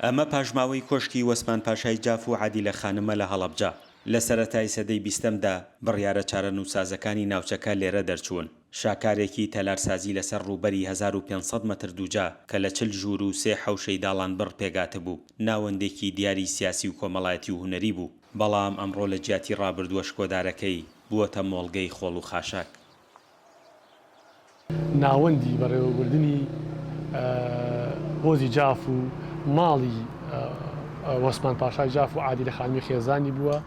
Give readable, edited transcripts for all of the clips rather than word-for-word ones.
ئەمە پاشماوەی کۆشکی وەسمان پاشای جاف و عادیلە خانمە لە هەڵەبجە. لە سەرەتای سەدەی بیستەمدا بڕیارە چارەنووسسازەکانی ناوچەکە لێرە دەرچوون. شاکارێکی تەلارسازی لەسەر ڕووبەری 1500 مەتر دووجا کە لە 40 ژوور و سێ حەوشەی داڵانبڕ پێکهاتبوو، ناوەندێکی دیاری سیاسی و کۆمەڵایەتی و هونەری بوو. بەڵام ئەمڕۆ لە جیاتی ڕابردووە شکۆدارەکەی، بووەتە مۆڵگەی خۆڵ و خاشاک. ناوەندی بەڕێوەبردنی هۆزی جاف و ماڵی وەسمان پاشای جاف و عادیلە خانمی خێزانی بووە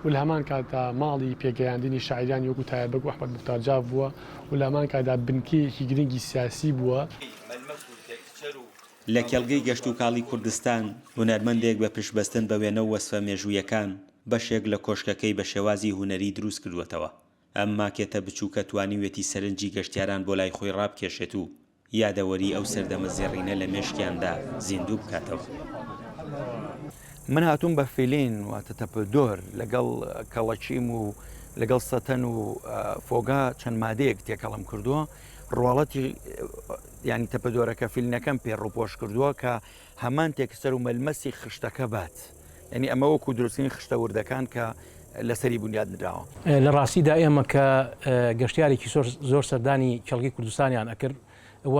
و لە هەمان کاتدا ماڵی پێگەیاندنی شاعیرانی وەکو تایەر بەگ و ئەحمەد موختار جاف بووە و لە هەمان کاتدا بنکەیەکی گرنگی سیاسی بووە. لە کێڵگەی گەشتوکاڵی کوردستان، هونەرمەندێک بە پشتبەستن بە وێنە و وەسفە مێژوویەکان، بەشێک لە کۆشکەکەی بە شێوازی هونەری دروستکردووەتەوە. ئەم ماکێتە بچووکە توانیویەتی سەرنجی گەشتیاران بۆ لای خۆی ڕابکێشێت و یادەوەری ئەو سەردەمە زێڕینە لە مێشکیاندا زیندوو بکاتەوە. من هاتووم بە فیلین واتە تەپە دۆر لەگەڵ کەڵەکیم و لەگەڵ سەتەن و فۆگا چەند مادەیەک تێکەڵم کردووە ڕواڵەتی ینی تەپەدۆرەکە فیلنەکەم پێ ڕوپۆش کردووە کە هەمان تێکسەر و مەلمەسی خشتەکە بات یعنی ئەمە وەکو دروستنی خشتە وردەکان کە لەسەری بونیاد نراوە. لە ڕاستیدا ئێمە کە گەشتیارێکی زۆر سەردانی کێڵگەی کوردستانیان ئەکرد و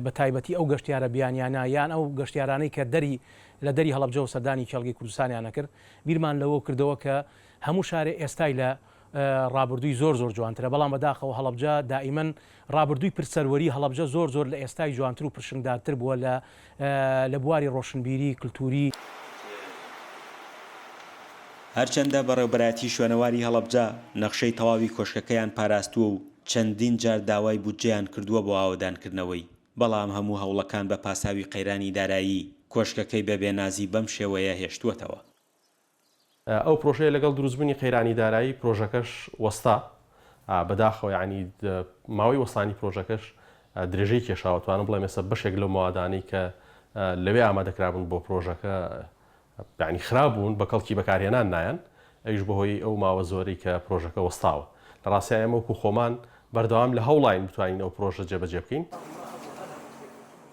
بە تایبەتی ئەو گەشتیارە بیانیانە یان ئەو گەشتیارانەی کە دەری لە دەری هەڵەبجەوە سەردانی کێڵگەی کوردستانیان ئەکرد بیرمان لەوە کردەوە کە هەموو شارێ ئێستای لە ڕابردووی زۆر زۆر جوانترە بەڵام بەداخەوە هەڵەبجە دائیمەن ڕابردووی پر سەروەری هەڵەبجە زۆر زۆر لە ئێستای جوانتر و پرشنگدارتر بووە لە لە بواری ڕۆشنبیری، کلتوری. هەرچەندە بەڕێوبەرایەتی شوێنەواری هەڵەبجە نەخشەی تەواوی کۆشکەکەیان پاراستووە و چەندین جار داوای بودجەیان کردووە بۆ ئاوەدانکردنەوەی، بەڵام هەموو هەوڵەکان بە پاساوی قەیرانی دارایی، کۆشکەکەی بە بێنازی بەم شێوەیە هێشتووەتەوە. ئەو پرۆژەیە لەگەڵ دروستبوونی قەیرانی دارایی پرۆژەکەش وەستا، بەداخەوە یانی ماوەی وەستانی پرۆژەکەش درێژەی کێشاوە، توانم بڵێم ئێستا بەشێک لەو مەوادانەی کە لەوێ ئامادەکرابوون بۆ پرۆژەکە یانی خراپ بوون بە کەڵکی بەکارهێنان نایەن، ئەویش بەهۆی ئەو ماوە زۆرەی کە پرۆژەکە وەستاوە. لە ڕاستیا ئێمە وەکو خۆمان بەردەوام لە هەوڵاین بتوانین ئەو پرۆژە جێبەجێ بکەین.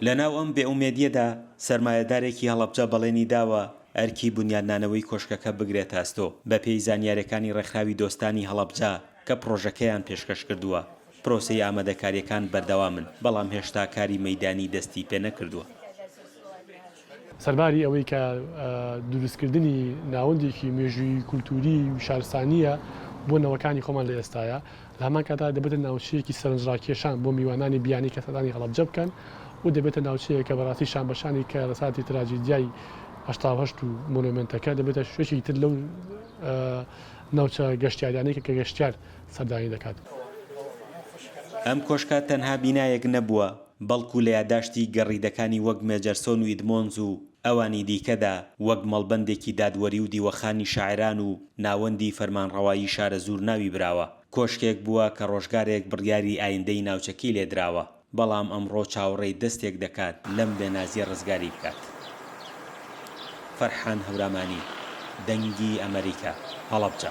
لەناو ئەم بێئومێدییەدا، سەرمایەدارێکی هەڵەبجە بەڵێنی داوە ئەرکی بونیادنانەوەی کۆشکەکە بگرێتە ئەستۆ. بەپێی زانیارەکانی ڕێکخراوی دۆستانی هەڵەبجە کە پڕۆژەکەیان پێشکەش کردووە، پرۆسەی ئامادەکارییەکان بەردەوامن، بەڵام هێشتا کاری مەیدانی دەستی پێنەکردووە. سەرباری ئەوەی کە دروستکردنی ناوەندێکی مێژوویی کولتووری و شارستانییە بۆ نەوەکانی خۆمان لە ئێستایا، لە هەمان کاتدا دەبێتە ناوچەیەکی سەرنجڕاکێشان بۆ میوانانی بیانی کە سەردانی هەڵەبجە بکەن و دەبێتە ناوچەیەک کە بەڕاستی شانبەشانی کارەساتی تراجیدیای 88 و مۆنۆمێنتەکە دەبێتە یەکێکی تر لەو ناوچە گەشتیاریانەی کە گەشتیار سەردانی دەکات. ئەم کۆشکە تەنها بینایەک نەبووە، بەڵکو لە یاداشتی گەڕیدەکانی وەک مێجەرسۆن و ئیدمۆنز و ئەوانی دیکەدا وەک مەڵبەندێکی دادوەری و دیوەخانی شاعیران و ناوەندی فەرمانڕەوایی شارەزوور ناوی براوە. کۆشکێک بووە کە ڕۆژگارێک بڕیاری ئایندەی ناوچەکەی لێ دراوە، بەڵام ئەمڕۆ چاوەڕێی دەستێک دەکات لەم بێنازییە ڕزگاری بکات. فەرحان هەورامانی، دەنگی ئەمەریکا، هەڵەبجە.